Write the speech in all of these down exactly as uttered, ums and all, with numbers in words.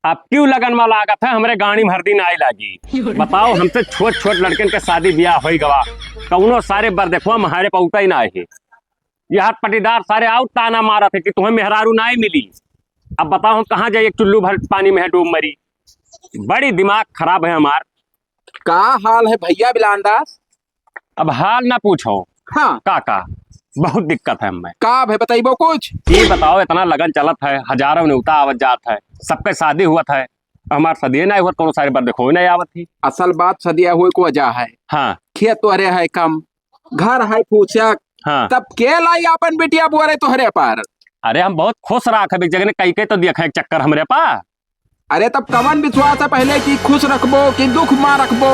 अब क्यों लगन मा लागत है, हमरे गाड़ी में हरदी नाई लागी। बताओ, हमसे छोट छोट लड़कन के शादी ब्याह होई गवा, कौनो सारे बर देखवा हमारे पौता ही ना है। यह पटीदार सारे आउर ताना मारत है कि तुम्हें मेहरारू नाई मिली। अब बताओ, हम कहाँ जाई, एक चुल्लू भर पानी में है डूब मरी। बड़ी दिमाग खराब है हमार। का हाल है भैया बिलान दास? अब हाल ना पूछो। हाँ। का, का? बहुत दिक्कत है हमें। का भाई बताइबो कुछ? ये बताओ, इतना लगन चलत है, हजारों नेवता आवत जात है, सबके शादी हुवत है, हमार सदिये नाई हुवत, कौनो सारे बर देखो नाई आवत ही। असल बात सदिया हुए को वजह है। हाँ। खेत तोहरे है कम, घर है फूसक, हाँ। तब के लाई आपन बिटिया बोरे तोहरे पर? अरे हम बहुत खुश राख है, एक जगह कई के तो देखे एक चक्कर हमरे पा। अरे तब कवन विश्वास है पहले कि खुश रखबो कि दुख मा रखबो?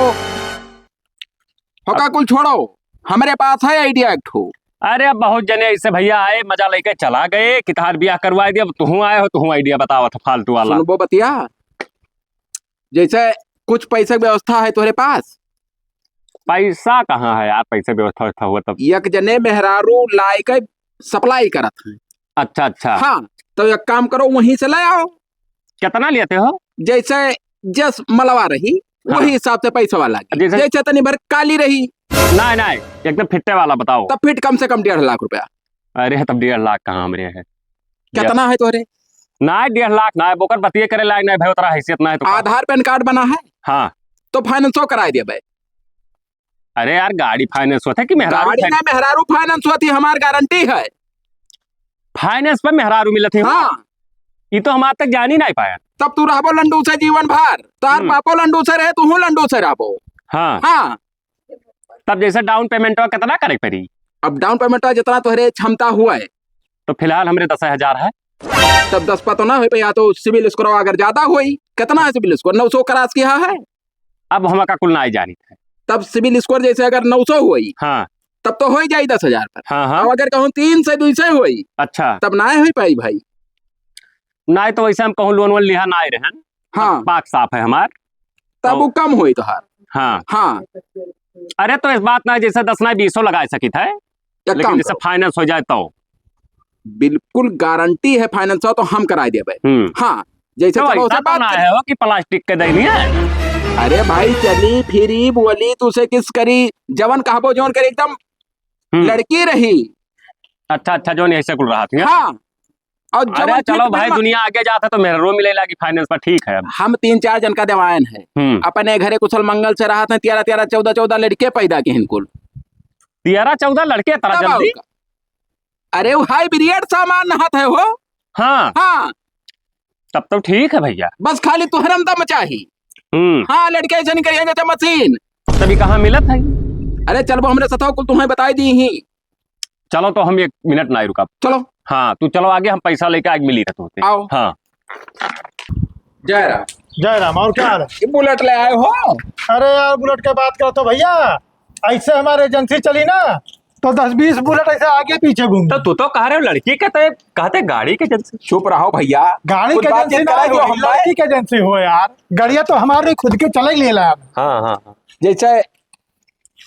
होका कुल छोड़ो, हमरे पास है idea एक ठो। अरे अब बहुत जने ऐसे भैया आए, मजा लेके चला गए कि तहार बियाह करवाए दिया, अब तुहूँ आए हो, तुहूँ idea बतावत हो फालतू वाला। सुनबो बतिया, जैसे कुछ पैसे के व्यवस्था है तोहरे पास? पैसा कहाँ है यार, पैसे व्यवस्था व्यवस्था हुआ तब। एक जने मेहरारू लाए के supply करत है। अच्छा, अच्छा। हाँ, तो एक काम करो, वहीं से ले आओ। कितना लेते हो? जैसे जस मलवा रही, हाँ। वही हिसाब से पैसा वाला की। जैसे जैसे तनी भर काली रही। नहीं, नहीं, एकदम फिट्टे वाला बताओ। तब फिट कम से कम डेढ़ लाख रुपया। अरे, तब डेढ़ लाख कहाँ हमरे है? कितना है तोहरे? नहीं, डेढ़ लाख ना है, बोकर बतिये करे लायक नहीं भाई, उतना हैसियत ना है तो का? आधार पैन कार्ड बना है? हाँ। तो finance कराए दिया भाई। अरे यार, गाड़ी finance होत है कि मेहरारू गाड़ी finance? ना, मेहरारू finance होत ही, हमार guarantee है। Finance पर मेहरारू मिलत है? हाँ। ई तो हम आज तक जान ही नहीं पाया। तब तू रहबो लंडू से जीवन भर, तार हम्म। बापो लंडू से रहे, तू लंडू से रहबो। हाँ। हाँ। तब जैसे down payment कितना करे पड़ी? अब down payment जितना तोहरे क्षमता हुआ है। तो फिलहाल हमरे दस हजार है। तब दस पर तो ना हो पाई, या तो CIBIL score अगर ज्यादा होई, कितना है CIBIL score? नौ सौ cross किया है। अब हमका कुल नाई जानित है। तब CIBIL score जैसे अगर नौ सौ होई, हाँ। तब तो होई जाई दस हजार पर। हाँ, हाँ। अब अगर कहूँ तीन सौ, दुई सौ होई, अच्छा। तब नाई होई पाई भाई। नाई तो वैसे हम कहूँ loan वोन लिहा नाई रहन। हाँ। अब पाक साफ है हमार। तब तो वो कम होई तोहार। हाँ। हाँ। अरे तो इस बात ना, जैसे दस ना बीसो लगा सकित है, एक लेकिन काम जैसे करो। Finance हो जाए तो। बिल्कुल guarantee है finance हो तो हम कराए देबे। हम्म। हाँ, जैसे तो चलो ऐसा वैसे तो बात ना करी। है हो कि plastic के देनी है। अरे भाई, चली फिरी बोली, तू से किस करी, जवन कहबो जवन करी, एकदम हम्म। लड़की रही। अच्छा, अच्छा, जौन ऐसे कुल रहा थी। हाँ, और अरे जवन चलो fit भाई, बिल्कुल दुनिया आगे जात है तो मेहरो मिले लागी finance पर, ठीक है अब। हम तीन चार जन का देवायन है, हम्म। अपने घरे कुशल मंगल से रहत है, तेरह तेरह चौदह चौदह लड़के पैदा किहिन कुल। तेरह चौदह लड़के तरह तब जल्दी? और का? अरे वो hybrid सामान नहात है हो। हाँ। हाँ। तब तो ठीक है भैया। बस खाली तुहरम दम चाही। हम्म। हाँ, लड़के ऐसे नहीं करिए जैसे मशीन। तभी कहाँ मिलत है? अरे चलबो हमरे सथवा कुल तुम्हें बताई दी ही। चलो तो हम एक मिनट नाई रुका। चलो। हाँ, तू चलो आगे, हम पैसा लेके आगे मिली रहते होते। आओ। हाँ। जय राम। जय राम, और क्या हाल है? ये बुलेट ले आए हो? अरे यार, बुलेट के बात करत हो भैया, ऐसे हमारे एजेंसी चली ना, तो दस बीस बुलेट ऐसे आगे पीछे घूम। तो तू तो कह रहे हो लड़की के, तो कहते गाड़ी के एजेंसी। चुप रहो भैया, गाड़ी कुछ के एजेंसी बातचीत ना करा दो हो, हम भाई। लड़की के एजेंसी हो यार, गाड़िया तो हमारे खुद के चले ले ला। हाँ, हाँ, हाँ। जैसे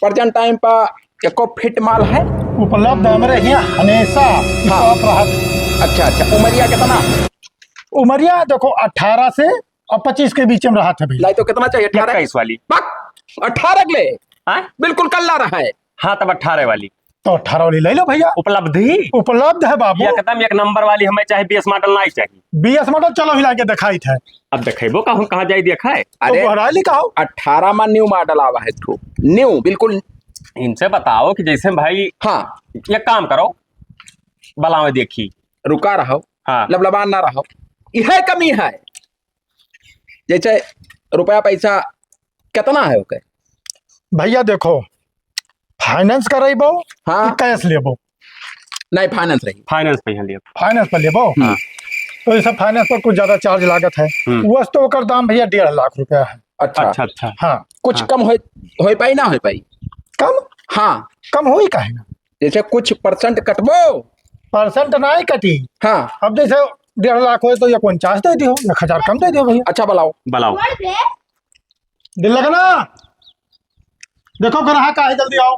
present time पर एको fit माल है? उपलब्ध हमरे हियाँ हमेशा हाँ। Stock रहत। अच्छा, अच्छा, उमरिया कितना? उमरिया देखो अठारह से और पच्चीस के बीच में रहत है भैया। नहीं तो कितना चाहिए? अठारह? इक्कीस वाली। बक, अठारह के ले। हाँ? बिल्कुल कल्ला रहा है। हाँ, तब अठारह वाली। तो अठारह वाली ले लो भैया। उपलब्ध ही? उपलब्ध है बाबू। एकदम एक नंबर वाली, हमें चाहे BS model नहीं चाहिए। BS model चलो हिला के दिखाई थे। अब देखेबो का हम कहाँ जाई देखा है? तो अरे, गोहराली का हो? अठारह में new model आवा है ठो। New, बिल्कुल। इनसे बताओ कि जैसे भाई हाँ। एक काम करो, बलावे देखी। रुका रहो। हाँ। लबलबान ना रहो। यह कमी है। जैसे रुपया पैसा कितना है ओके? भैया देखो, finance करइबो हाँ। कि cash लेबो? नहीं, finance रही। Finance पे यहाँ लिया। Finance पर लेबो? हाँ। तो जैसे finance पर कुछ ज्यादा charge लागत है, हम्म। वस तो ओकर दाम भैया डेढ़ लाख रुपया है। अच्छा। अच्छा, अच्छा। हाँ। कुछ हाँ। कम होई, होई पाई ना होई पाई? कम? हाँ। कम होई काहे ना? जैसे कुछ percent कटबो? Percent नाई कटी। हाँ। अब जैसे डेढ़ लाख होए तो एक उनचास दे दियो, एक हजार कम दे दियो भैया। अच्छा, बुलाओ। बुलाओ। दिल लगना, देखो ग्राहक आहे, जल्दी आओ।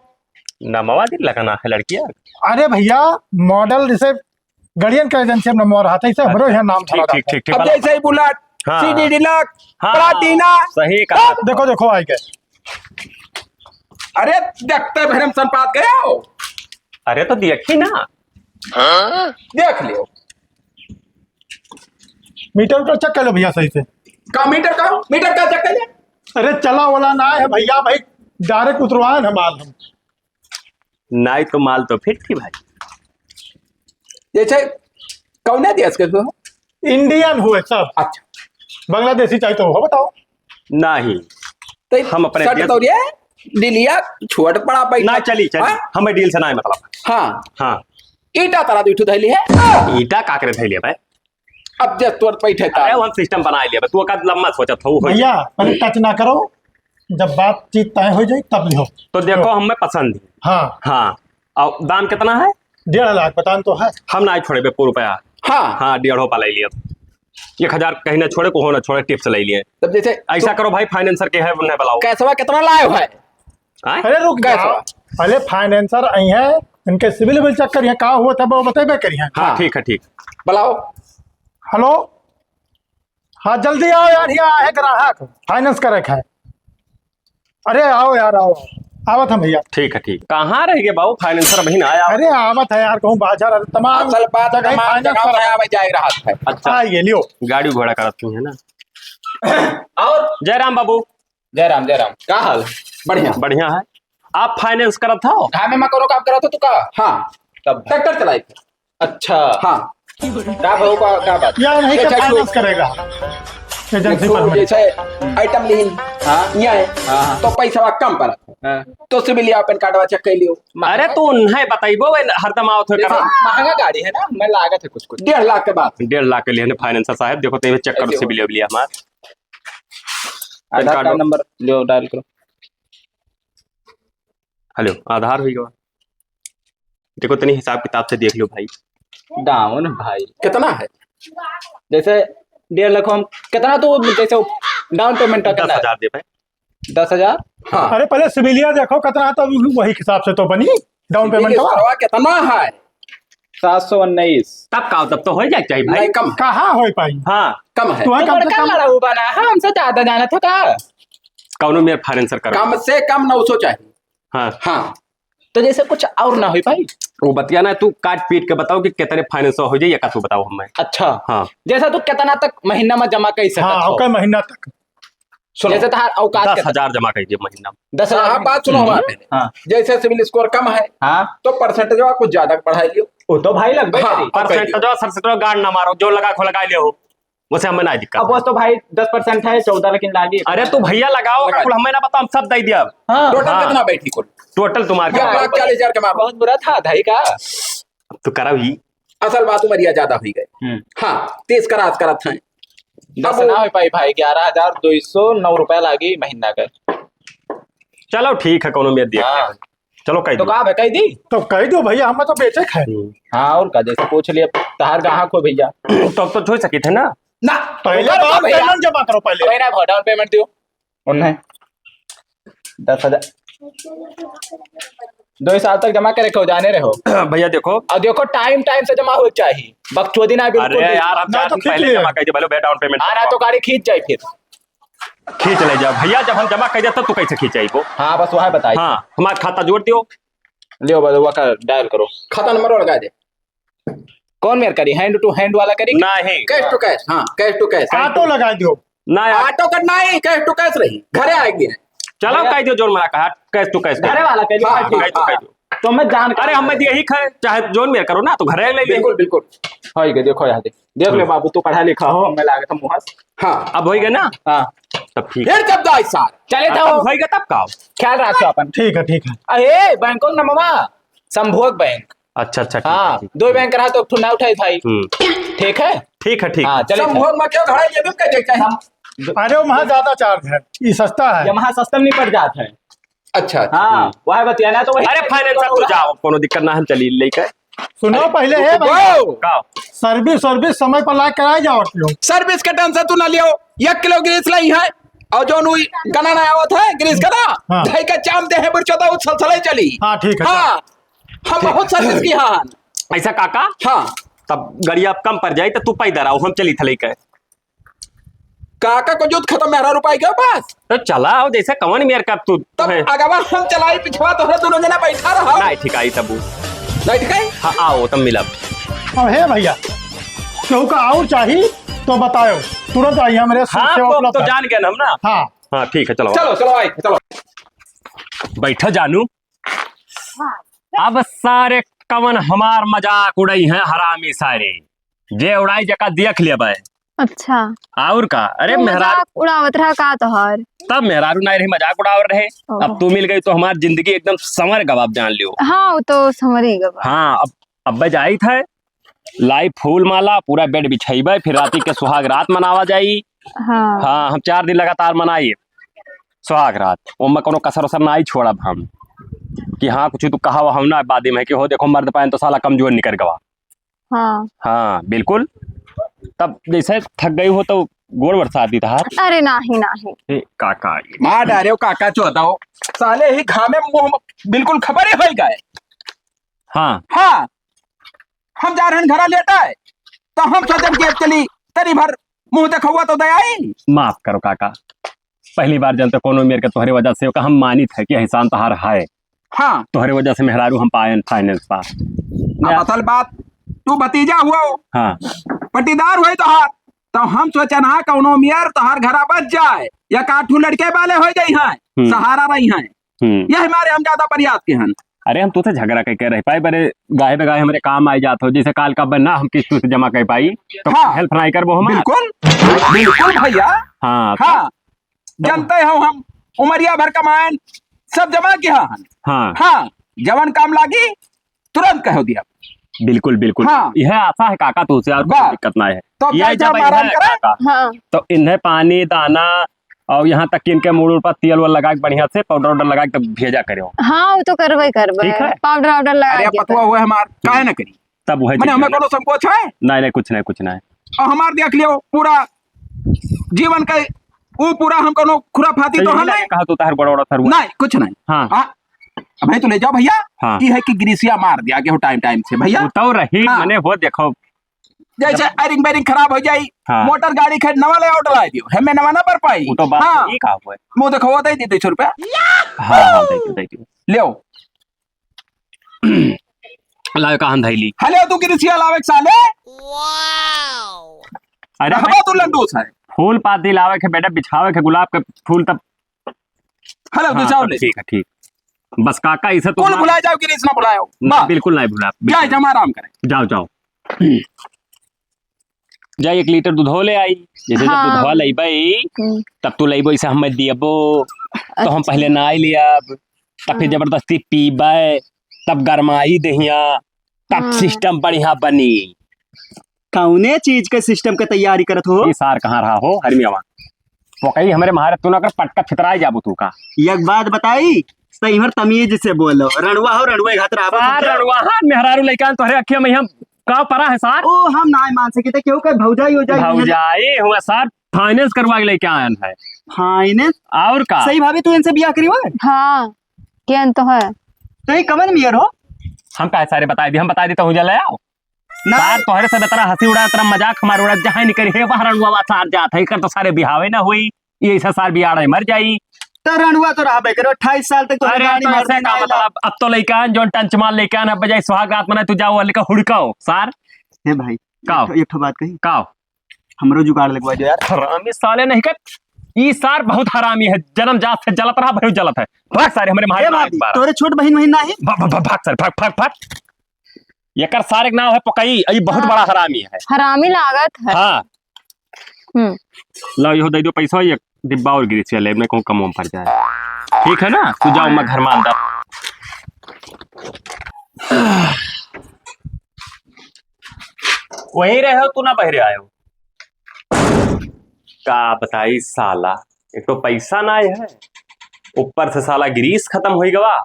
नमवा दिल लगना है लड़किया। अरे भैया, model जैसे गड़ियन के एजेंसी में नमवा रहा था, इसे हमरो यहाँ नाम ठीक, धरा ठीक, जाता है। ठीक, ठीक, अब बुलाओ। जैसे ही बुलेट हाँ। सीडी डिलक्स, हाँ, प्लाटिना। सही कहा। देखो, देखो, आई गए। अरे, देखते भरम संपाद गए हो। अरे, तो देखी ना। हाँ? देख लियो। मीटर उटर चेक कर लो भैया सही से। का मीटर का? मीटर का चेक कर ले? अरे, चला वाला ना है भैया, भाई, डायरेक्ट उतरवान है माल हम। नाई तो माल तो फिट थी भाई। जैसे कौने देश के हो? इंडियन हुए सब। अच्छा। बांग्लादेशी चाहे तो हो, बताओ। नहीं। तो हम अपने शर्ट देश तो ये डीलिया छोट पड़ा बैठा। ना, चली, चली। हाँ? हमें डील से ना है मतलब। हाँ। हाँ। ईटा तरा दुई ठो धैली है। ईटा का करे धैली है भाई? अब जे तोर पैठे का। अरे, हम सिस्टम बना लिया, तू का लम्बा सोचत हो, हो भैया, जाए। पहले टच ना करो, जब बातचीत तय हो जाए तब लिहो। तो देखो, हमें पसंद है। हाँ। हाँ। और दाम कितना है? डेढ़ लाख, पता न तो है। हम ना छोड़े बे, पूरा रुपया। हाँ। हाँ, डेढ़ो पा ले लिया। एक हजार कहीं ना छोड़े, को हो ना छोड़े, टिप्स ले लिए। तब जैसे ऐसा तो करो भाई, फाइनेंसर के है, उन्हें बुलाओ। कैसवा कितना लाए हो है? आय? अरे रुक जाओ, पहले फाइनेंसर आई है, इनके सिविल विल चेक करिए, का हुआ था वो बतेबे करिए। हाँ, हाँ। ठीक है, ठीक। बुलाओ। हेलो, हाँ, जल्दी आओ यार, यहाँ है ग्राहक, फाइनेंस करे के है। अरे आओ यार, आओ, आवत हम भैया। ठीक है, ठीक। कहाँ रह गए बाबू, फाइनेंसर अभी ना आया? अरे आवत है यार, कहूँ बाजार, अरे तमाम असल बात, जगह तमाम फाइनेंस जगह कर से आवे जाए ग्राहक है। अच्छा। हाँ, ये लियो। गाड़ी घोड़ा करत नहीं है ना? और जयराम बाबू, जय राम, जय राम। का हाल? बढ़िया। बढ़िया है। आप फाइनेंस करत हो? घामे में कोनो काम करत हो तू का? हाँ। तब ट्रैक्टर चलाई थे। अच्छा। हाँ। का भाव का, का बात? या नहीं तो अच्छा, फाइनेंस करेगा। एजेंसी पर जैसे आइटम लिहिन। हाँ। यहाँ है। हाँ, हाँ। तो पैसा कम पड़ा। हाँ। तो सिविल या पैन कार्डवा चेक कर लियो। अरे तो उन्हें बताइबो, वे हरदम आवत हो जैसे करा। महंगा गाड़ी है ना, मैं लागत है कुछ कुछ। डेढ़ लाख के बाद। डेढ़ लाख के लिए फाइनेंसर साहब, देखो तो ये चेक करो ऐसे हो। सिविल उविल हमार। आधार कार्ड कार्ड नंबर लियो, डायल करो। हेलो, आधार हुई गवा। देखो, तनी हिसाब किताब से देख लो भाई। डाउन भाई। कितना है? जैसे डेढ़ लाख हम, कितना तो जैसे डाउन पेमेंट का करना है? दस हजार दे भाई। दस हजार? हाँ। अरे, पहले सिविलिया देखो कितना है, तो वही हिसाब से तो बनी डाउन पेमेंट का। कितना है? सात सौ उन्नीस। तब का, तब तो हो जाए चाहिए भाई। नहीं, कम। कहाँ हो पाई? हाँ। कम है। तू तू बड़का लड़ाऊ बना है, हमसे ज्यादा जाना था का? कौनो मेर फाइनेंसर करो। कम से कम नौ सौ चाहिए। हाँ। हाँ। तो जैसे कुछ और ना हो पाई? वो बतिया ना, तू काट पीट के बताओ कि कितने फाइनेंस हो जाए, या का तू बताओ हमें। अच्छा। हाँ। जैसा तू कितना तक महीना में जमा कर सकत हाँ, हो? ओकर महीना तक। सुनो। जैसे तहार औकात दस हजार जमा कर दिए महीना में। दस हजार हाँ, बात सुनो हमारे। हाँ। जैसे सिविल स्कोर कम है, हाँ। तो परसेंटेज कुछ ज्यादा बढ़ा लियो। वो तो भाई लगबे हाँ, करी। परसेंटेज, सरसेंटेज गाड़ ना मारो, जो लगा खो लगा लियो। वैसे हमें ना दिक्कत अब है। वो तो भाई दस परसेंट है, चौदह लेकिन लागी। अरे तू भैया लगाओ, लगा कुल हमें ना बताओ, हम सब दे दिया। हाँ। टोटल हाँ। कितना बैठी कुल? टोटल तुम्हारे एक लाख चालीस हजार के मारो। बहुत बुरा था भाई का। अब तो करा भी। असल बात उमरिया ज्यादा हुई गए। हम्म। हाँ, तीस करा आज करत हैं। दस अब ना हो पाई भाई, ग्यारह हजार दो सौ नौ रुपया लागी महीना का। चलो ठीक है, कोनो में दिया हाँ। चलो कह तो दो। का बे, कह दी? तो कह दो भैया, हम तो बेचे खाए। हम्म। हाँ, और का, जैसे पूछ लिया, तहार ग्राहक हो भैया। तो, तो छोड़ सकी थे ना। ना, पहले ऊपर डाउन भैया। पेमेंट जमा करो पहले। वही ना, डाउन पेमेंट दियो। उन्हें दस हजार। दो ही साल तक जमा करे को जाने रहो। भैया देखो। और देखो, टाइम, टाइम से जमा हो चाहिए। बकचोदी ना बिल्कुल अरे भी। यार, हम ना चार तो दिन खींच पहले लिया। जमा कर दिए, भले भैया डाउन पेमेंट हाँ, ना तो गाड़ी खींच जाए फिर। खींच ले जाओ भैया, जब हम जमा कर जाए तब तू कैसे खींच आइबो? हाँ, बस वह बताइए। हाँ, हमारा खाता जोड़ दियो। लियो, बस वह का डायल करो। खाता नंबर लगा दे। कौन मेर करी, हैंड टू हैंड वाला करी? नहीं। कैश टू कैश, हाँ, कैश टू कैश। ऑटो लगा दियो। ना यार। ऑटो का नहीं, कैश टू कैश रही, घरे आएगी। चलो, भैया। कह दियो जोन मना कहा, कैश टू कैश। घरे वाला कह दियो, हाँ, हाँ, ठीक है। हाँ। कह दियो। तो मैं जान अरे, हम मैं यही खाए, चाहे जोन मेर करो ना, तो घरे ले ले। बिल्कुल, बिल्कुल। होई गए, देखो यहाँ दे। देख ले हम्म। बाबू, तू पढ़ा लिखा हो, हमें लागे था मुहस। हाँ। अब होई गए ना? हाँ। तब ठीक। फिर जब दाई साहब। चले हाँ, था तब वो। होई गए तब का? ख्याल रखो अपन। ठीक है, ठीक है। अरे, बैंकों नमवा, संभोग बैंक। अच्छा, अच्छा, ठीक है, हाँ, ठीक है। दो बैंक रहा तो एक ठो ना उठाई भाई। हम्म। ठीक है? ठीक है, ठीक हाँ, है। चले था। संभोग में क्यों खड़ा है, ये भी कह देते हैं हम। अरे, वहाँ ज्यादा चार्ज है, ये सस्ता है। ये वहाँ सस्ता में निपट जाता है। अच्छा, अच्छा। हाँ, हम्म। वह बतिया ना तो वही अरे, फाइनेंसर तो जाओ, कोनो दिक्कत ना, हम चली लेके। सुनो अरे, पहले, हे भाई। का? सर्विस, सर्विस समय पर ला कराई जाओ क्यों? सर्विस के टेंशन तू ना लियो, एक किलो ग्रीस लाई है, और जो नुई गना ना आवत है, ग्रीस गना, हाँ। ढाई का चाम दे है, बुढ़ चौदह, वो छलछले चली। हाँ, ठीक है, हाँ, हम ठीक। बहुत सर्विस की हाँ। ऐसा काका? हाँ। तब गाड़ी आप कम पड़ जाए, तो तू पैदल आओ, हम चली थले के। काका को जूत खतम, मेहरारू पाई गयो बस। तो चला आओ, जैसे कवन मेर का तू तब है। अगवा हम चलाई, पिछवा तोहरे दोनों जना बैठा रहा। नहीं ठिकाई तब। नहीं ठिकाई? हाँ, आओ, तब मिलब। अब हे भैया, केहू का और चाही तो बतायो, तुरंत आई, हमरे हाँ, सेवा तो, उपलब्ध तो है। जान गए हम ना। हाँ। हाँ, ठीक है, चलो। चलो, चलो, आई, चलो। बैठो जानू। अब सारे कवन हमार मजाक उड़ई हैं हरामी सारे, जे उड़ाई जका देख लेबे। अच्छा। और का? अरे तो मेहरारू मजाक उड़ावत रहा का तोहार? तब मेहरारू नाई रही, मजाक उड़ावत रहे। ओहो। अब तू मिल गई तो हमार जिंदगी एकदम संवर गवा, अब जान लियो। हाँ, वो तो संवर ही गवा। हाँ, अब, अब जाइत है, लाई फूल माला, पूरा बेड बिछाइबे, फिर राती के सुहाग रात मनावा जाई। हाँ। हाँ, हम चार दिन लगातार मनाई सुहाग रात, ओमे कोनो कसर उसर नाई छोड़ब हम कि हाँ, कुछ तू कहा हम ना बाद में कि हो देखो मर्द पायन तो साला कमजोर निकल गवा। हाँ। हाँ, बिल्कुल। तब जैसे थक गई हो तो गोड़ बरसा दी तहार। अरे नाही, नाही। ए, काका। मार डारे हो काका चौदह हो। साले ही घामे मुंह में बिल्कुल खबर ही होई गए। हाँ। हाँ। हम जा रहन घरा लेटा है। तो हम सोचन के चली तरी भर मुंह देखौआ तो दया आई। माफ करो काका। पहली बार जनते कोनो मेर के तोहरे वजह से ओका हम मानित है कि एहसान तहार है। हाँ। तोहरे वजह से मेहरारू हम पायन finance पा। अब असल बात, तू भतीजा हुआ हो, हाँ। पट्टीदार हुए तोहार, तो हम सोचन हा कौनो मेर तोहार घरा बच जाए, या काठू लड़के वाले हो जाई हैं, हम्म। सहारा रही हैं। हम्म। यही मारे हम ज्यादा प्रयास के हन। अरे हम तोसे झगड़ा कइके रह पाए, बरे गाहे बगाहे हमरे काम आए जात हो, जैसे काल का बन्ना हम किस्त से जमा कर पाई, तो हाँ। Help नाई करबो हमार? बिल्कुल, बिल्कुल भैया। हाँ, हाँ। जनते हो हम उमरिया भर कमाएन, सब जमा किया हन। हाँ। हाँ, जवन काम लागी, तुरंत कह दिया। बिल्कुल, बिल्कुल। हाँ। यह आशा है काका तोसे, और कोई बस। दिक्कत ना है। तो ये क्या जब आराम है करा? काका, हाँ। तो इन्हें पानी, दाना और यहाँ तक कि इनके मूड़ उड़ पर तेल वेल लगा के बढ़िया से powder वाउडर लगा के तब भेजा करो। हाँ, वो तो करबे करबे। ठीक है। Powder वाउडर लगा अरे, के पतवा तब। हुआ हमार, काहे ना करी? तब वह मने हमें कोनो संकोच है? नहीं, नहीं, कुछ नहीं, कुछ नहीं। और हमार देख लियो, पूरा जीवन का वो पूरा हम कोनो खुराफाती तो तो यही हम लगे नहीं। कहा तो तार गोड़ा ओड़ा सरुआ। नहीं, कुछ नहीं। हाँ। हाँ। अबे तो ले जाओ भैया। हाँ। ये है कि ग्रीसिया मार दिया गया हो time time से भैया। वो तो रही, हाँ। मने हो देखो। जैसे जब bearing bearing खराब हो जाई, हाँ। मोटर गाड़ी खरीद नवा ले out ला दियो, हमें नवा ना पर पाई। वो तो बात हाँ। ठीक है। मुंह देखो, वो दे दी दो सौ रुपया। हाँ, हाँ, दे दो, दे दो। ले आओ। लाओ, कहाँ धइली? हले, तू गिरसिया लावे के साले। अरे रहबा भाई, तू लंडूस है। फूल पाती लावे के बेटा, बिछावे के गुलाब के फूल तब। हले, तू हाँ, जाओ तब ले। ठीक है, ठीक। बस काका, इसे तो कुल ना भुला जाओ, गिरीश ना भुलाओ। ना, बस। बिल्कुल नहीं भुला, क्या बिल्कुल। जमा आराम करे। जाओ, जाओ। जा एक लीटर दूधो ले आई, जैसे जब हाँ। दूधवा लइबे, हम्म। तब तू लइबो, इसे हमें दियबो, तो हम अच्छा। पहले नाई लियब, तब फिर हाँ। जबरदस्ती पीबे, तब गरमाई देहिया, तब हाँ। System बढ़िया बनी। कौने चीज के system के तैयारी करत हो? ई सार कहाँ रहा हो, हरमियावा? पकई हमरे मारे तू ना कर पटका फितराई जाबो तू का। एक बात बताई, सही भर तमीज से बोलो, रणुआ हो, रणुआ घात रहा सार समझे? रणुआ, हाँ, मेहरारू लइका तोहरे अखिया में हम का परा है सार? ओ, हम नाय मान सके थे, क्यों कर भौजाई हो जाए? भौजाई हुआ सार, finance करवा के लेके आयन है। Finance? और का? सही भाभी, तू इनसे बियाह करी हुआ? हाँ, केन तो है। तो ये कमन मियर हो? हम काहे सारे बताई दी, हम बताई दी तो हो जा ले आओ। ना। सार तोहरे से बेतरा हंसी उड़ा, तेरा मजाक हमार उड़ा, जहाँ निकली हे वहाँ रणुआ सार जात है, कर तो सारे बिहावे ना हुई। ये ऐसा सार बियाह है, मर जाई। तो रणुआ तो रहबे करो, अट्ठाईस साल तक तो अरे, गाड़ी तो मार ऐसे देना का है। मतलब, अब तो लइका आन, जोन टंच मार लइका आन, अब बजाय सुहाग रात मनाए, तू जाओ, लइका हुड़काओ, सार। हे भाई, काओ? एक ठो, एक ठो बात कही। काओ? हमरो जुगाड़ लगवा दो यार। हरामी साले नहीं कर, ई सार बहुत हरामी है, जन्म जात से जलत रहा, बहुत जलत है। भाग सारे हमरे मारे ए ना भाभी, एक बार। तोरे छोट बहिन वहिन नाही? भा-, भा-, भा-, भाग सारे, भाग, भाग, भाग। एकर सारे के नाम है पकई, ई बहुत हाँ। बड़ा हरामी है। हरामी लागत है। हाँ। हम्म। लो, यो दे दो पैसा, एक डिब्बा और गिरी चले, मैं कहूँ कम वम पड़ जाए। ठीक है ना? तू जाओ, मैं घर में अंदर। वहीं रहे हो, तू ना बहरे आयो। का बताई साला, एक तो पैसा ना है, ऊपर से साला ग्रीस खत्म हो गवा।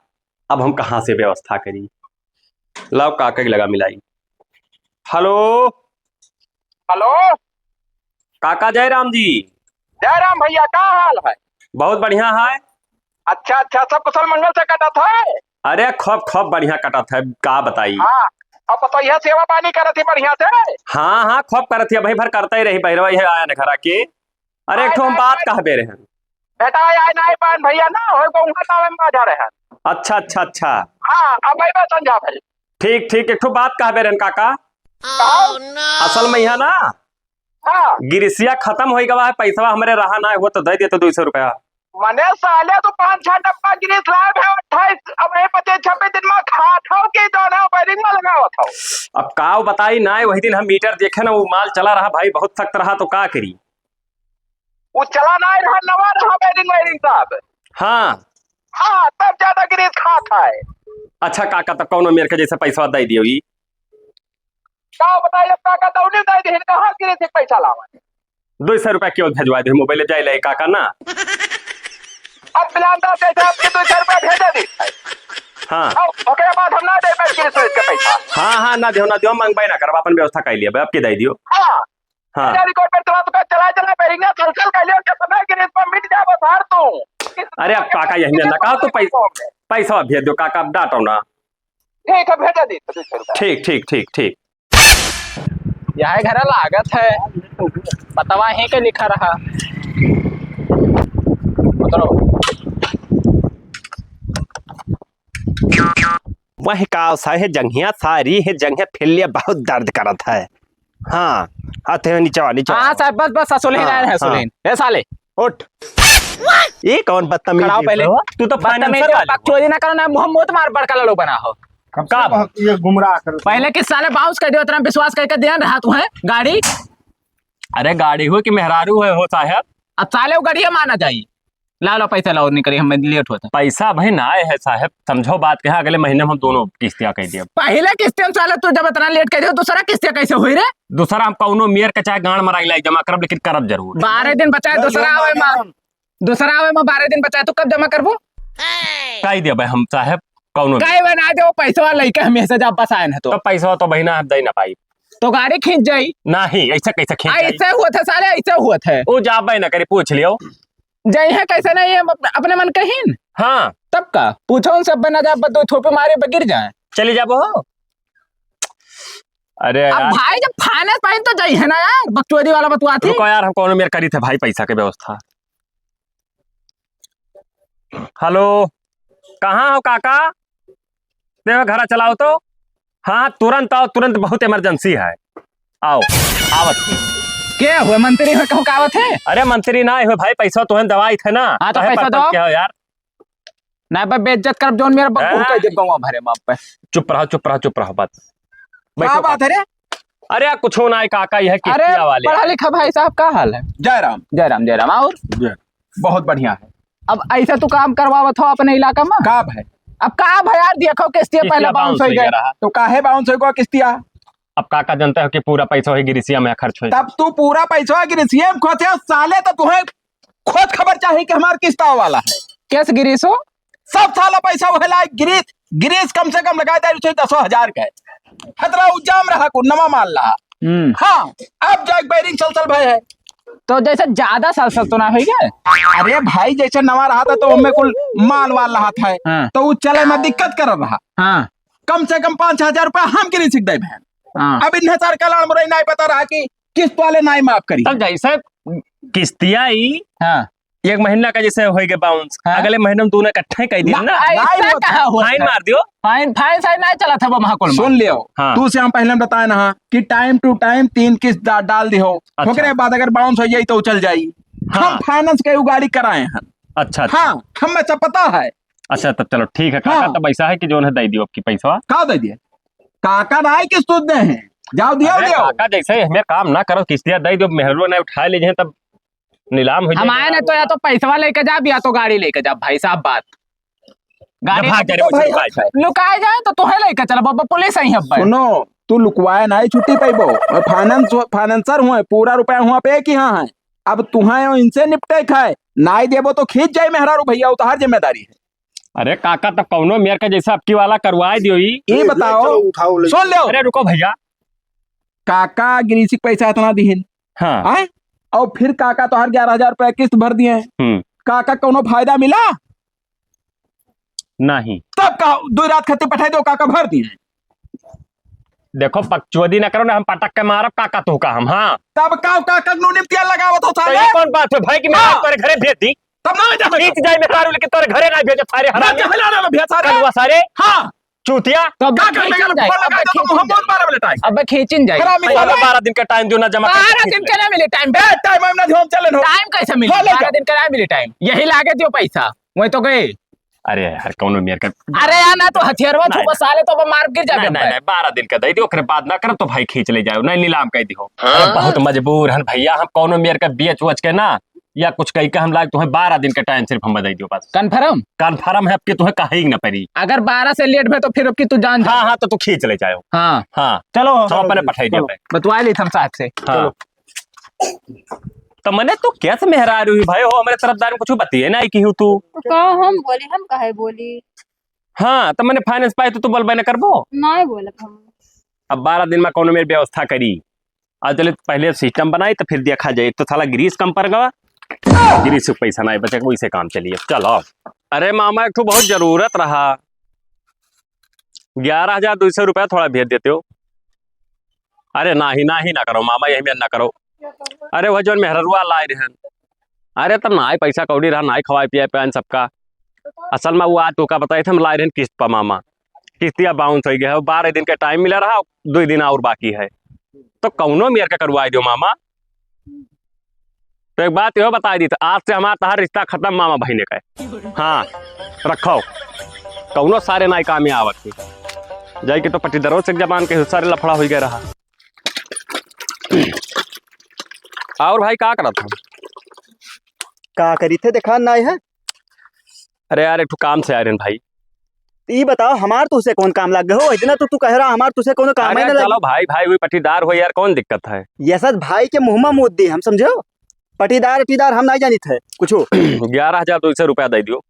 अब हम कहाँ से व्यवस्था करी? लाओ काका के लगा मिलाई। हेलो। हेलो। काका जय राम जी। जय राम भैया, का हाल है? बहुत बढ़िया है। अच्छा, अच्छा, सब कुशल मंगल से कटत है? अरे खूब, खूब बढ़िया कटत है, का बताई। हाँ, अब बताइए, सेवा पानी करत ही बढ़िया से? हाँ, हाँ, खूब करत ही, अभी भर करते ही रही, बहरवा ही आया न घरा के। अरे, एक ठो हम बात कहबे रहन। बेटा, आए नाहीं पान भइया ना, होई गो उहाँ नावे में बाजा रहन। अच्छा, अच्छा, अच्छा। हाँ, अब अइबे संझा भई। ठीक, ठीक, एक ठो बात कहबे रहन काका। कहो। असल में यहाँ ना, हाँ। गिरिसिया खतम होइ गवा है, पइसवा हमरे रहा नाहीं, हुआ तो दइ देते दुइ सौ रुपया। मने साले, तू पाँच छह डब्बा गिरीस लाए भे, अट्ठाईस, अब ये पच्चीस छब्बीस दिन में खात हौ कि जौन है, bearing में लगावत हौ। अब का बताई ना, वही दिन हम meter देखे ना, वो माल चला रहा भाई, बहुत सख्त रहा, तो का करी? वो चला नाहीं रहा, नवा रहा bearing, bearing साहब। हाँ। हाँ, तब ज्यादा गिरीस खात है। अच्छा काका, तब कौनो मेर के जैसे पैसवा दइ दियो ई। का बताई, अब काका दौनी दइ दिहिन, कहाँ गिरीस के पैसा लावा? दुइ सौ रुपया केवल भेजवा दे, mobile जाए ले काका ना। अब बिलांदा से आपके दुइ सौ रुपया भेजे दी। हाँ। अब ओकरे बाद हम ना दे पाए गिरीस के पैसा। हाँ, हाँ, ना दियो, ना दियो, मंगबे ना करब, अपन व्यवस्था कर लिया, अब के दइ दियो। हाँ। हाँ। तेरा record पर चला, तो चला, चला, बेरिंगा चल, चल, कर लिया, के समय गिरीस पर मिट जा बस हार तू। अरे अब काका यही ना कहा, तो पैसा, पैसा भेज दो काका, अब डांटो ना। ठीक है, भेजा दी, दुइ सौ रुपया। ठीक, ठीक, ठीक, ठीक। यह घर लागत है, पतवा ही के लिखा रहा। उतरो। वह का सा है जंघिया सारी है जंघिया फिर लिया बहुत दर्द करत है। हाँ, हाथ है नीचे वाला, नीचे हाँ, वाला। साहब, बस, बस, असुल ही हाँ, लाइन है, असुल हाँ। ही। ए साले, उठ। ये कौन बदतमीजी खड़ा हो पहले। है? तू तो बदतमीजी financer वाले हो। बकचोदी ना करो ना, मुंह मत मार, बड़का लड़ो बना हो। कब से का? बहुत ये गुमराह कर पहले किस साले bounce कर दियो, इतना विश्वास करके दिया रहा तू है गाड़ी। अरे गाड़ी हो कि मेहरारू है हो साहब? अब साले वो गाड़िया माना जाई। लाओ, लाओ, पैसा लाओ, निकली, हम late होता। पैसा भाई ना आए है साहब, समझो बात के, अगले महीने में हम दोनों किस्तियाँ कह दिए। पहले किस्तियाँ में साला तू जब इतना late कह दियो, दूसरा किस्तियाँ कैसे हुई रे? दूसरा हम कौनो मेर के चाहे गांड मराई लाई जमा करब, लेकिन करब जरूर। बारह दिन बचाए, दूसरा आवे मा, दूसरा आवे मा बारह दिन बचाए, तू कब जमा करबो? कह दिया भाई हम साहब, कौनो कई बना दे, वो पैसवा लइके हमेशा जब बस आए न तो। तो पैसवा तो बहिना हम दे ना पाई। तो गाड़ी खींच जाई। नहीं, ऐसा कैसे खींच जाई? ऐसे हुआ था साले, ऐसे हुआ था। वो जाबे ना करी, पूछ लियो। जइहे कैसे नहीं है, अप-, अपने मन कहीन। हाँ। तब का? पूछो उनसे, अब ना जा, अब दो थोपे मारे, अब गिर जाए। चली जाबो हो। अरे अब यार। भाई, जब finance पाइन तो जइहे ना यार, बकचोदी वाला बतुआती। रुको यार, हम कौनो मेर करी थे भाई, पैसा के व्यवस्था। Hello, कहाँ हो काका? देवा घरा चलाओ तो। हाँ, तुरंत आओ, तुरंत, बहुत emergency है। आओ, आवत ही। के हुए मंत्री हुए, कहूँ का आवत है? अरे मंत्री ना हुए भाई, पैसा तो है, दवाई थे ना। हाँ, तो काहे पैसा पटपट दो। के हो यार? ना बे, बेइज्जत करब जौन मेरा बकूल हाँ। कह दे गौवा भरे में आप पे। चुप रहो, चुप रहो, चुप रहो, बात। का बैठो बात है रे? अरे यार, कुछ ना है काका, यह अरे, किस्तिया वाले। पढ़ा लिखा भाई साहब, का हाल है? जय राम। जय राम, जय राम। और? जय। बहुत बढ़िया है। अब ऐसा तू काम करवावत हो अपने इलाका में? का भाई? अब का भाई यार, देखो किस्तिया किस्तिया पहले bounce bounce हो हो गया। गया रहा। तो काहे bounce हो गया किस्तिया? अब काका जानते हो कि पूरा पैसा वही गिरिसिया में खर्च हो। तब तू पूरा पैसा गिरिसिया में खोते हो, साले तो तुम्हें खोज खबर चाही कि हमार किस्त आवे वाला है। केस गिरीस हो? सब साला पैसा वहे लायक गिरीस, गिरीस कम से कम लगाए दे उसे दसो हजार के। हतरा उ जाम रहा को नवा माल रहा। हम्म। हाँ, अब जाके bearing चल चल भय है। तो जैसे ज्यादा साल साल तो ना होई गए? अरे भाई, जैसे नवा रहा था तो हमें कुल माल वाल रहा था, हाँ। तो उ चले में दिक्कत कर रहा। हाँ। कम से कम पाँच हजार रुपया हम गिरीस के दे बहन। हाँ। अब इन्हें सरकार लाड़ मुरई नहीं पता रहा कि किस्त वाले नाई माफ करी। तब जैसे किस्तिया ई हाँ। एक महीना का जैसे होई गए bounce, हाँ। अगले महीने में दोनों इकट्ठे कह दिए ना, ना। ऐसा नाई होता। कहाँ होता fine है? मार दियो। Fine, fine, साइन नहीं चला था वो महाकुल में। सुन लियो, हाँ। तू से हम पहले बताए ना कि time to time तीन किस्त डा-, डाल दियो। अच्छा। ओकरे बाद अगर bounce हो जाई तो चल जाई। हाँ। हम finance के उ गाड़ी कराए हैं। अच्छा, अच्छा। हाँ, हमें सब पता है। अच्छा, तब चलो ठीक है काका, हाँ। तब ऐसा है कि जौन है दे दियो आपकी पैसा। का दे दिए? काका ना है कि सूद दे हैं। जाओ दियो, अरे दियो। काका जैसे हमें काम ना करो, किस्तिया दे दियो, मेहरुआ नहीं उठा लीजिए तब नीलाम हो हम जाएगा। आए ना तो या तो पैसवा लेके जाब या तो गाड़ी लेके जाब, भाई साहब बात। गाड़ी जब भाग जा रहे वो भाई लुकाए जाए। लुकाए जाए तो तोहे लेके चलब, अब पुलिस आई है अब। सुनो, तू लुकवाए ना ही छुट्टी पैबो। और finance, financer हुए, पूरा रुपया हुआ पे कि हाँ है। अब तुहे इनसे निपटे खाए, ना ही देबो तो खींच जाए मेहरारू भैया, उतार जिम्मेदारी है। अरे काका, तब कौनो मेर के जैसे अबकी वाला करवाए दियो ई। ये बताओ, चलो, उठाओ, ले सुन लो। अरे रुको भैया। काका गिरीसी के पैसा इतना दिहिन। हाँ। आए? और फिर काका तोहार ग्यारह हजार रुपया किस्त भर दिए। हम्म। काका कौनो फायदा मिला? नहीं। तब का दो रात खातिर पठाई दो, काका भर दिए। देखो, बकचोदी ना करो ना, हम पटक के मारब काका तू का हम, हाँ। तब का, का, का नूनी में तेल लगावत हो तो साले? ये कौन बात है भाई कि मैं हाँ। तोरे घरे भेज दी? तब ना जा। खींच जाए मेहरारू, लेकिन तोरे घरे ना भेजब सारे ना हरामी। जा, हला ना भेज सारे। कलुआ सारे। हाँ। चूतिया। तो अब का कर खींचिन लेगा? जाए, फोन लगा अब दे, खींचिन हम जाए। बहुत बारह मिनट टाइम। अब खींचिन जाए। हरामी सारे। बारह दिन का टाइम दो ना, जमा कर बारह दिन के ना मिले टाइम। ए, टाइम हम ना दियो, हम चले हो। टाइम कैसे मिले? हाँ, ले बारह जाओ। दिन का ना मिले टाइम। यही लागे दियो पैसा। वही तो गए। अरे यार, कौनो मेर का अरे यार, ना तो हथियारवा नहीं, छुपा नहीं। साले, तो अब मार गिर जाबे नहीं, नहीं, भाई। नहीं, बारह दिन का दे दियो, ओकरे बाद ना करब तो भाई खींच ले जाओ, नहीं नीलाम कर दियो। अरे बहुत मजबूर हन भैया, हम कौनो मेर का बेच वच के ना या कुछ कही के हम लाग तुम्हें बारह दिन का टाइम सिर्फ हम दे दियो बस। कन्फर्म? कन्फर्म है, अब कि तुम्हें कहे ही ना पड़ी। अगर बारह से लेट भे तो फिर अब की तू जान जा। हाँ, हाँ, तो तू खींच ले जाओ। हाँ। हाँ। चलो, हम अपने चलो, पठाई दियो चलो। भाई। बतवा ली हम साहब से। हाँ। चलो। तो मने तू कैसे मेहरारू ही भाई हो, हमरे तरफदार में कुछ बतिये ना कि हूँ तू। तो का हम बोली, हम काहे बोली? हाँ, तो मने फाइनेंस पाए तो तू बोलबे ना करबो। नहीं बोलब हम। अब बारह दिन में कौनो मेर व्यवस्था करी। आज चले पहले सिस्टम बनाई तो फिर देखा जाए। एक तो साला ग्रीस कम पड़ गवा, ग्रीस से पैसा नहीं बचे, वैसे काम चलिए। चलो। अरे मामा, एक ठो बहुत जरूरत रहा, ग्यारह हजार दो सौ रुपया थोड़ा भेज देते हो। अरे नाही, नाही ना करो मामा, यही में ना करो। अरे वह जौन मेहररुआ लाए रहन, अरे तब नाही पैसा कौड़ी रहा, नाही खवाए पियाए पाएन सबका। असल में वो आज तोका बताए थे, हम लाए रहन किस्त पर मामा, किस्तिया बाउंस हो गया है, बारह दिन का टाइम मिला रहा, दो दिन और बाकी है, तो कौनो मेर का करवाए दियो मामा। तो एक बात यो बताई दी, तो आज से हमार तहार रिश्ता खतम मामा बहिने का। हाँ, रखो, कौनो सारे नाई काम में आवत है। जाई के तो पट्टीदारों से जबान के सारे लफड़ा हो गया रहा। और भाई का करत हो? का करी थे, देखा नाई है। अरे यार, एक ठो काम से आए रहन भाई। तो ई बताओ, हमार तुझसे कौन काम लग गए हो? इतना तो तू कह रहा, हमार तुझसे कौनो काम अरे है ना चलो लगे। भाई, भाई हुई पट्टीदार हो यार, कौन दिक्कत है? ये सब भाई के मुँह में मूत दी हम, समझो? पट्टीदार, पट्टीदार हम नहीं जानित है कुछ। ग्यारह हजार दो सौ रुपया दे दियो।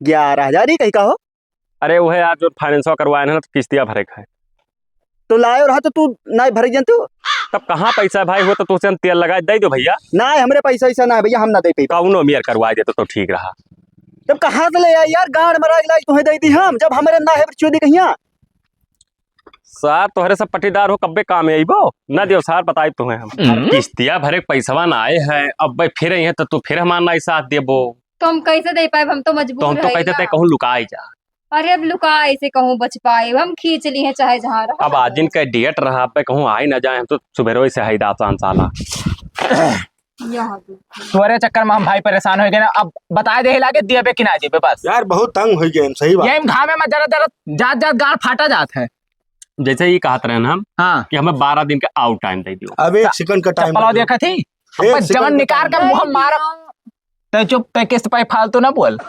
ग्यारह हजार ही कहीं का हो? अरे वह यार, जो फाइनेंसवा करवाए हैं ना, तो किस्तिया भरे का है। तो लायो रहा तो तू नहीं भरे जानते हो? तब कहाँ पैसा है भाई, हो तो तुझसे हम तेल लगा दे दो भैया। नहीं, हमरे पैसा ऐसा ना है भैया, हम ना दे पे। कौनो मेर करवा देते तो ठीक रहा। तब कहाँ से ले आए यार, गांड मरा इलाज तुम्हें दे दी हम, जब हमारे ना है चोदी कहिया। सार तोहरे सब पट्टीदार हो, कब्बे काम है अइबो? ना दियो सार, बताई तुम्हें हम। हम्म। किस्तिया भरे के पैसवा ना आए है, अब भाई फिर आई है तो तू फिर हमार ना साथ देबो। तो हम कैसे दे पाए, हम तो मजबूर तो हम तो है कहते ना। ते कहूँ लुकाई जा। अरे अब लुका ऐसे कहूँ बच पाए, हम खींच ली है चाहे जहाँ रहा। अब आज दिन का डेट रहा, अब कहूँ आई ना जाए, हम तो सुबह से है दासान साला। यहाँ पे। तोरे चक्कर में हम भाई परेशान हो गए ना। अब बताए दे लागे देबे कि ना देबे बस। यार बहुत तंग हो गए हम, सही बात। यही घामे में जरा जरा जात जात गाड़ फाटा जात है। जैसे ही कहत रहे ना हम हाँ। कि हमें बारह दिन का आउट टाइम दे दियो। अब एक चा-, सेकंड का टाइम चप्पलवा दे दियो। देखा थी? एक अब सेकंड जवन का निकाल टाइम के दे मुँह दियो। मारब। तै चुप, तै किस्त पे फालतू ना बोल।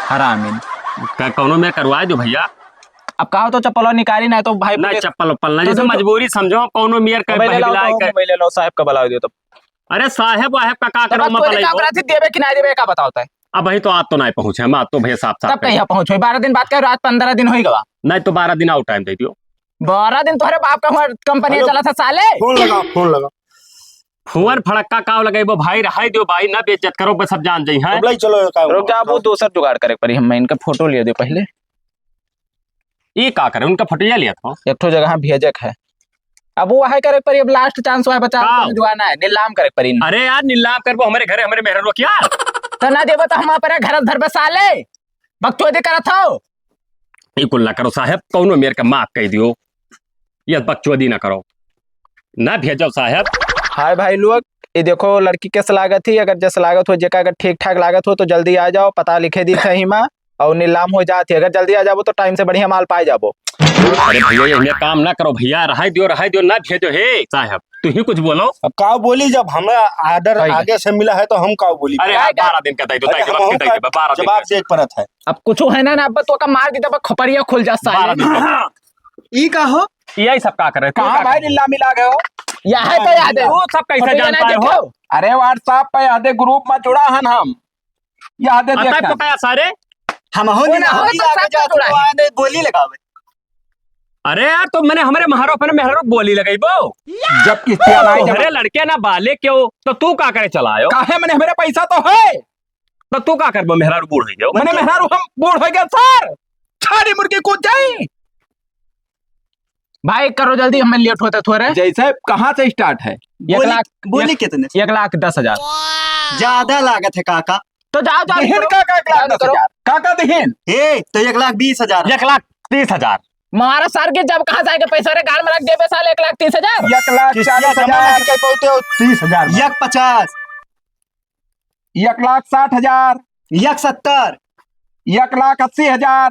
हरामी। का कौनो में करवा दो भैया। अब कहा तो चप्पलवा निकाली ना तो भाई ना पुलिस चप्पल उप्पल ना, तो जैसे तुम तो मजबूरी समझो, कौनो मेर का मोबाइल ले लाओ बहलाए तो, के। मोबाइल ले लाओ, साहब का बुलाओ दे तो। अरे साहेब वाहेब का, का करो, तब मत तोरे लइबो। काम रहती, देबे कि ना देबे, का बताओ तय? अब वही तो आज तो नहीं पहुँचे हम, आज तो भैया साफ साफ तब कहिया पहुँचो? बारह दिन बाद कह रहा, आज पंद्रह दिन होई गवा। नहीं तो बारह दिन और टाइम दे दियो। बारह दिन तोहरे बाप का हुआ कंपनी हेलो। चला था साले। फोन लगा, फोन लगा। फुअर फड़क्का काव लगइबो भाई, रहाई दियो भाई, ना बेइज्जत करो, बस सब जान जइहैं। अब लाई चलो, का रुक जा, अब वो दोसर जुगाड़ करे के पड़ी, हम इनका फोटो ले दे पहले। ई का करे, उनका फटिया लिया था। एक ठो जगह भेजे के है। अब वो है करे के पड़ी, अब लास्ट चांस है, बचा का? जुगाड़ ना है, नीलाम करे के पड़ी। अरे यार, नीलाम करबो हमरे घरे, हमरे मेहररुआ क्या? तो ना देबो तो हम अपने घर धरबे साले, बकचोदी करत हो। ई कुल ना करो साहेब, कौनो मेर के माफ कइ दियो, ये बकचोदी ना करो, ना भेजो साहेब। हाय भाई लोग, ये देखो लड़की कैसे लागत ही, अगर जैसे लागत हो, जेका अगर ठीक ठाक लागत हो तो जल्दी आ जाओ, पता लिखे दी सही मा। और नीलाम हो जात ही। अगर जल्दी आ जाबो तो टाइम से बढ़िया माल पाए जाबो। अरे भैया, ये हमें काम ना करो भैया, रहाई दियो, रहाई दियो, ना भेजो हे साहब, तू ही कुछ बोलो। अब का बोली, जब हमें आर्डर सही है। आगे से मिला है तो हम का बोली? अरे यार, बारह दिन का दे दो, अरे दे दो, हम दे दो, का बारह दिन जवाब का। दे परत है। अब कुछ है ना, ना, अब तो का मार दी, तब खोपड़िया खुल जा साले। बारह दिन का। ई का हो? यही सब का करे? तू कहाँ का भाई करे? लीला मिला गए हो? यह है तो याद है। तू सब कैसे जानता है हो? अरे WhatsApp पे यादे ग्रुप में जुड़ा हन हम। यादे अतः देखा। पता है सारे? हम हो ओ ना, ना, हो हम तो आगे सब जाके जुड़ा है। आने बोली लगावे। अरे यार, तो मैंने हमारे महारो अपने मेहरो बोली लगाई बो। जब किस्तिया ना आए, जब तोहरे लड़के ना बाले क्यों, तो तू का करे चलायो? काहे, मैंने हमारे पैसा तो है। तो तू का करबो, मेहरारू बूढ़ हो गयो? मैंने मेहरारू हम बूढ़ हो गया सर, छाड़ी मुर्गी कूद जाई। भाई करो जल्दी, हमें लेट होता थोड़े। जैसे कहाँ से start है? एक बोली, लाख, बोली एक, कितने? एक लाख दस हजार। ज्यादा लागत है काका। तो जाओ, जाओ, दिहिन करो। काका, एक लाख जाओ, दस हजार। करो। काका दिहिन। ए, तो एक लाख बीस हजार। एक लाख तीस हजार। मारा सार के, जब कहाँ जाएगा पैसा रे? गाड़ में रख देबे साले एक लाख तीस हजार। एक लाख किस्तिया चालीस हजार। जमा नहीं कर पाते हो। तीस हजार में। एक पचास। एक लाख साठ हजार। एक सत्तर। एक लाख अस्सी हजार।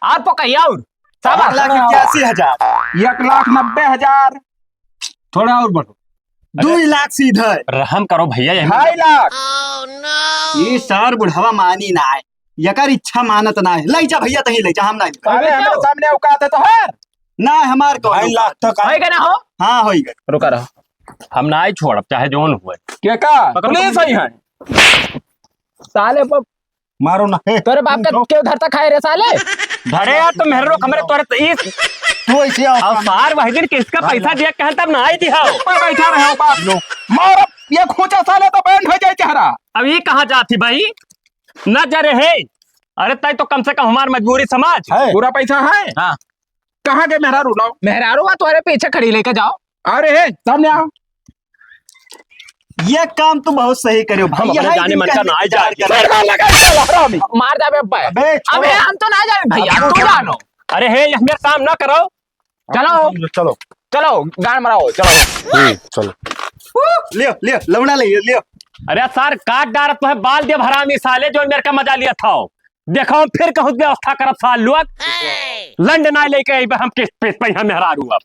और तो कहिए और। शाबाश। एक लाख इक्यासी हजार। एक लाख नब्बे हजार। थोड़ा और बढ़ो। दुई लाख सीधे। रहम करो भैया, यही ढाई लाख। ये सार बुढ़वा मानी ना है, यकर इच्छा मानत ना है। ले जा भैया, तहीं ले जा, हम ना लेबे। अरे, अरे, हमारे तो सामने औकात है तोहार। ना, हमार कौन ढाई लाख औकात? तक आए। होई गए ना हो? हाँ, होई गए। रुका रहो। हम ना ही छोड़ब, चाहे जौन हुए। के का? पकड़ो, पुलिस पकड़ो। आई है। साले ब-, मारो ना। हे, तोरे बाप का तुम क्यों धरता खाए रे साले? धरे यार, तो मेहरो हमरे तोरे तो ई तू ऐसे आओ। और सार वही दिन किसका हाँ, पैसा हाँ। दिया कहल तब ना आई दिया। ऊपर बैठा रहे हो बाप लोग। मारो, ये खूंचा साले तो बैंड हो जाए चेहरा। अब ये कहाँ जाती भाई? न जरे है। अरे तय तो कम से कम हमार मजबूरी समाज। है। पूरा पैसा है? हाँ। कहाँ गए मेहरारू? लाओ। मेहरारू बा तोरे पीछे खड़ी, लेके जाओ। अरे हे, सामने आओ। ये काम तो बहुत सही करियो भाई, हम अपने यही जाने दिन मन का कहने ना ही इंतजार जाए। कर रहे। लगा, लगा, लगा, हरामी। मार जाबे अब्बा। अबे, छोड़ो। अबे हम तो ना जाबे भैया, अब तू छोड़ो। जानो। अरे हे, ये मेरा काम ना करो। चलो। चलो। चलो, गान मराओ, चलो। हम्म, चलो। लियो, लियो, लौड़ा ले, लियो। अरे सार, काट डारत तो है, बाल देब हरामी साले, जो मेरे का मजा लिया था। देखो, फिर कहूँ व्यवस्था करब सार लोग। लंड ना लेके अइबे हम किस्त पे, पे हम मेहरारू अब।